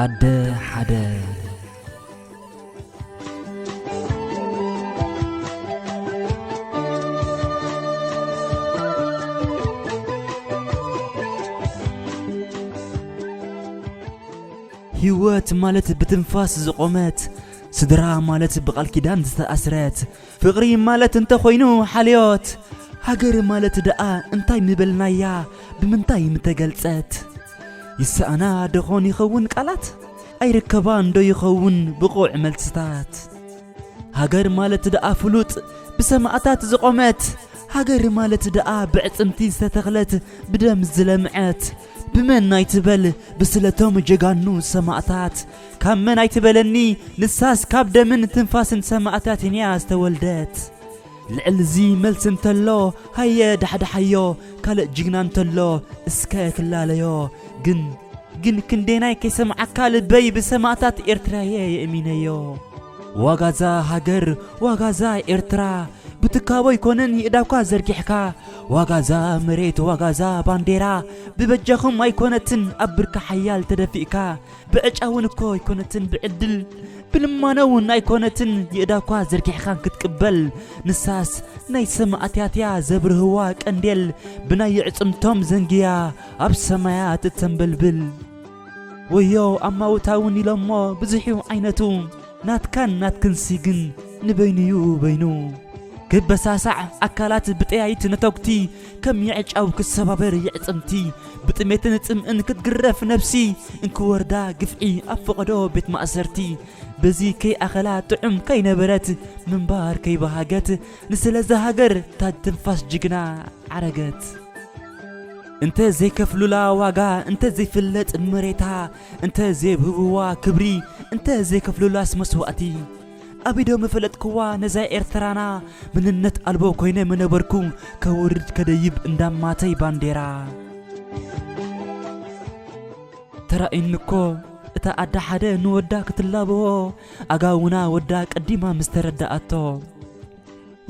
ኣደ ሓደ። ህይወት ማለት ብትንፋስ ዝቖመት፣ ስድራ ማለት ብቓል ኪዳን ዝተኣስረት፣ ፍቕሪ ማለት እንተኾይኑ ሓልዮት፣ ሃገር ማለት ደኣ እንታይ ምበልናያ፣ ብምንታይ ምተገልጸት? ይሰኣና ደኾን ይኸውን ቃላት? ኣይርከባን ዶ ይኸውን ብቑዕ መልስታት? ሃገር ማለት ደኣ ፍሉጥ ብሰማእታት ዝቖመት፣ ሃገር ማለት ደኣ ብዕጽምቲ ዝተተኽለት፣ ብደም ዝለምዐት፣ ብመን ኣይትበል ብስለቶም ጀጋኑ ሰማእታት፣ ካብ መን ኣይትበለኒ ንሳስ ካብ ደምን ትንፋስን ሰማእታትን እያ ዝተወልደት። ልዕልዚ መልሲ እንተሎ ሃየ ዳሕዳሓዮ፣ ካልእ ጅግና እንተሎ እስከ ክላለዮ። ግን ግን ክንደይናይ ከይሰምዓካ ልበይ ብሰማእታት ኤርትራየ የእሚነዮ። ዋጋዛ ሃገር ዋጋዛ ኤርትራ ብትካቦ ኣይኮነን ይእዳኳ ዘርጊሕካ። ዋጋዛ መሬት ዋጋዛ ባንዴራ ብበጃኹም ኣይኮነትን ኣብ ብርካ ሓያል ተደፊእካ። ብዕጫ እውን እኮ ኣይኮነትን ብዕድል ብልማኖ እውን ኣይኮነትን ይእዳኳ ዘርጊሕካን ክትቅበል። ንሳስ ናይ ሰማእታትያ ዘብርህዋ ቀንዴል ብናይ የዕጽምቶም ዘንግያ ኣብ ሰማያት እተንበልብል። ወዮ ኣማውታ እውን ኢሎሞ ብዙሕ እዩ ዓይነቱ፣ ናትካን ናትክንሲ ግን ንበይኑዩ በይኑ። ክበሳሳዕ ኣካላት ብጠያይት ነተጉቲ ከም የዕጫው ክሰባበር የዕጽምቲ፣ ብጥሜትን ጽምእን ክትግረፍ ነብሲ፣ እንክወርዳ ግፍዒ ኣብ ፈቐዶ ቤት ማእሰርቲ። በዚ ከይኣኸላ ጥዑም ከይነበረት ምንባር ከይበሃገት፣ ንስለዛ ሃገር ታትንፋስ ጅግና ዓረገት። እንተ ዘይከፍሉላ ዋጋ፣ እንተ ዘይፍለጥ መሬታ፣ እንተ ዘይብህብዋ ክብሪ፣ እንተ ዘይከፍሉላስ መስዋእቲ፣ ኣቢዶ ምፈለጥክዋ ነዛ ኤርትራና፣ መንነት ኣልቦ ኮይነ ምነበርኩ፣ ከውርድ ከደይብ እንዳማተይ ባንዴራ። ተራእዩኒ እኮ እታ ኣደ ሓደ ንወዳ ክትላበዎ፣ ኣጋውና ወዳ ቀዲማ ምስ ተረዳኣቶ።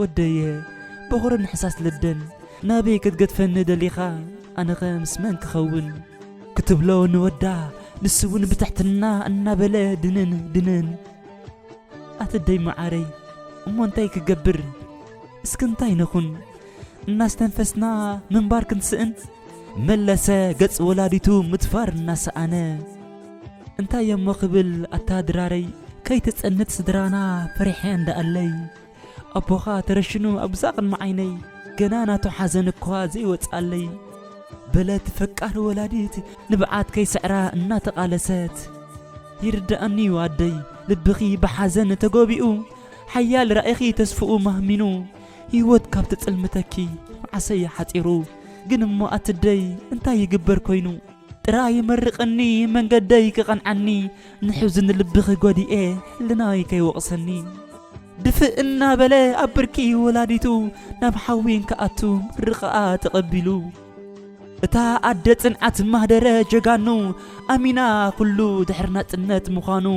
ወደየ፣ በኹርን ሕሳስ ልደን፣ ናበይ ክትገድፈኒ ደሊኻ? ኣነኸ ምስ መን ክኸውን? ክትብሎ ንወዳ፣ ንሱ እውን ብትሕትና እናበለ ድንን ድንን። ኣትደይ መዓረይ፣ እሞ እንታይ ክገብር? እስኪ እንታይ ነኹን? እናስተንፈስና ምንባር ክንስእን? መለሰ ገጽ ወላዲቱ ምድፋር እናሰኣነ። እንታይ እሞ ክብል ኣታ ድራረይ፣ ከይትጸንት ስድራና ፈሪሐ እንዳኣለይ። ኣቦኻ ተረሽኑ ኣብ ግዛእ ቅድሚ ዓይነይ፣ ገና ናቱ ሓዘን እኳ ዘይወጽኣለይ። በለት ፈቃር ወላዲት ንብዓት ከይስዕራ እናተቓለሰት። ይርድኣኒ እዩ ኣደይ፣ ልብኺ ብሓዘን ተጎቢኡ፣ ሓያል ራኢኺ ተስፍኡ ማህሚኑ፣ ህይወት ካብ ትጽልምተኪ መዓሰይ ሓጺሩ። ግን እሞ ኣትደይ እንታይ ይግበር ኮይኑ? ጥራይ መርቕኒ መንገደይ ክቐንዓኒ፣ ንሕዝን ልብኺ ጎዲኤ ሕልናይ ከይወቕሰኒ። ድፍእ እናበለ ኣብ ብርኪ ወላዲቱ፣ ናብ ሓዊ እንክኣቱ ምርቓኣ ተቐቢሉ። እታ ኣደ ጽንዓት ማህደረ ጀጋኑ፣ ኣሚና ኩሉ ድሕሪ ናጽነት ምዃኑ፣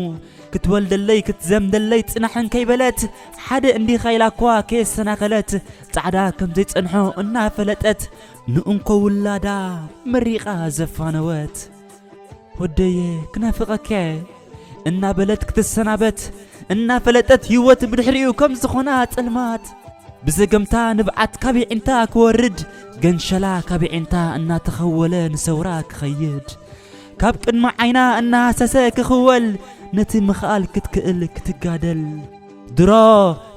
ክትወልደለይ ክትዘምደለይ ጽናሕን ከይበለት፣ ሓደ እንዲኻ ኢላ እኳ ከየሰናኸለት፣ ጻዕዳ ከም ዘይጸንሖ እናፈለጠት፣ ንእንኮ ውላዳ መሪቓ ዘፋነወት። ወደየ ክናፍቐከ እናበለት ክትሰናበት እናፈለጠት ህይወት ብድሕሪኡ ከም ዝኾና ጸልማት ብዘገምታ ንብዓት ካብ የዒንታ ክወርድ ገንሸላ ካብ የዒንታ እናተኸወለ ንሰውራ ክኸይድ ካብ ቅድሚ ዓይና እናሃሰሰ ክኽወል ነቲ ምኽኣል ክትክእል ክትጋደል ድሮ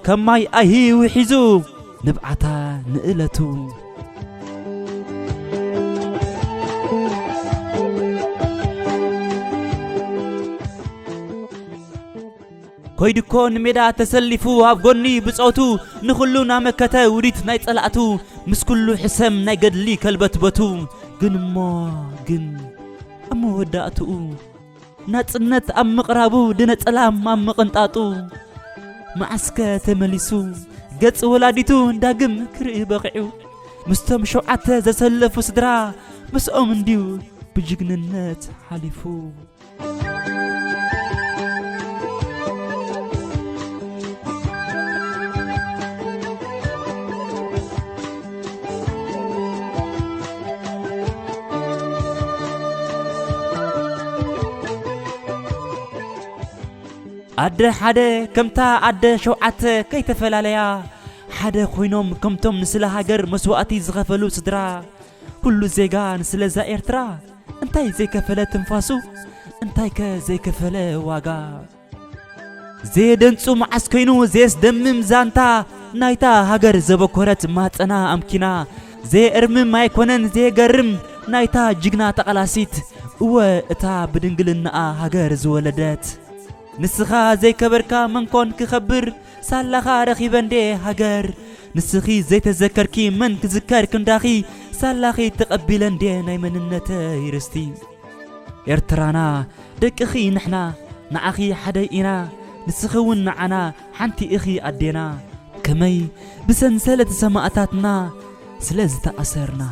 ከም ማይ ኣይሂ ውሒዙ ንብዓታ ንእለቱ። ኮይድኮ ንሜዳ ተሰሊፉ ኣብ ጎኒ ብጾቱ ንኹሉ ናመከተ ውዲት ናይ ጸላእቱ ምስ ኩሉ ሕሰም ናይ ገድሊ ከልበትበቱ ግን እሞ ግን ኣብ መወዳእትኡ ናጽነት ኣብ ምቕራቡ ድነ ጸላም ኣብ ምቕንጣጡ መዓስከ ተመሊሱ ገጽ ወላዲቱ ዳግም ክርኢ በቒዑ ምስቶም ሸውዓተ ዘሰለፉ ስድራ ምስኦም እንድዩ ብጅግንነት ሓሊፉ። ኣደ ሓደ ከምታ ኣደ ሸውዓተ ከይተፈላለያ፣ ሓደ ኮይኖም ከምቶም ንስለ ሃገር መስዋእቲ ዝኸፈሉ ስድራ፣ ኩሉ ዜጋ ንስለዛ ኤርትራ እንታይ ዘይከፈለ ትንፋሱ፣ እንታይከ ዘይከፈለ ዋጋ። ዘየደንጹ መዓስ ኮይኑ ዘየስደምም ዛንታ፣ ናይታ ሃገር ዘበኮረት ማህጸና ኣምኪና፣ ዘየእርምም ኣይኮነን ዘየገርም ናይታ ጅግና ተቓላሲት፣ እወ እታ ብድንግልናኣ ሃገር ዝወለደት። ንስኻ ዘይከበርካ መን ኮን ክኸብር፣ ሳላኻ ረኺበ እንዴ ሃገር። ንስኺ ዘይተዘከርኪ መን ክዝከር ክንዳኺ፣ ሳላኺ ተቐቢለ እንዴ ናይ መንነተይ ርስቲ። ኤርትራና ደቅኺ ንሕና፣ ንዓኺ ሓደ ኢና፣ ንስኺ እውን ንዓና ሓንቲ ኢኺ ኣዴና። ከመይ ብሰንሰለት ሰማእታትና ስለ ዝተኣሰርና።